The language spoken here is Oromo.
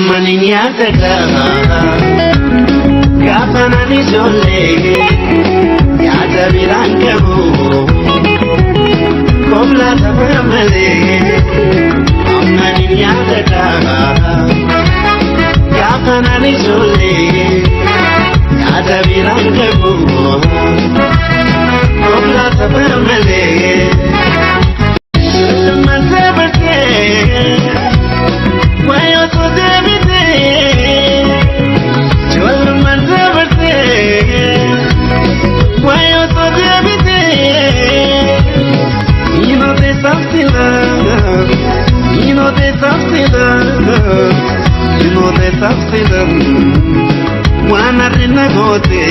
Amani nyaata gaafa naan ijoollee nyaata biraan qabu koblaa tapha malee. Amani nyaata gaafa naan ijoollee nyaata biraan qabu koblaa tapha malee. Mantee bartee wayoo totee bitee ijoollummaan dabartee wayoo totee bitee. You know they something love, you know they something love, you know they something love. Waan arri na goote.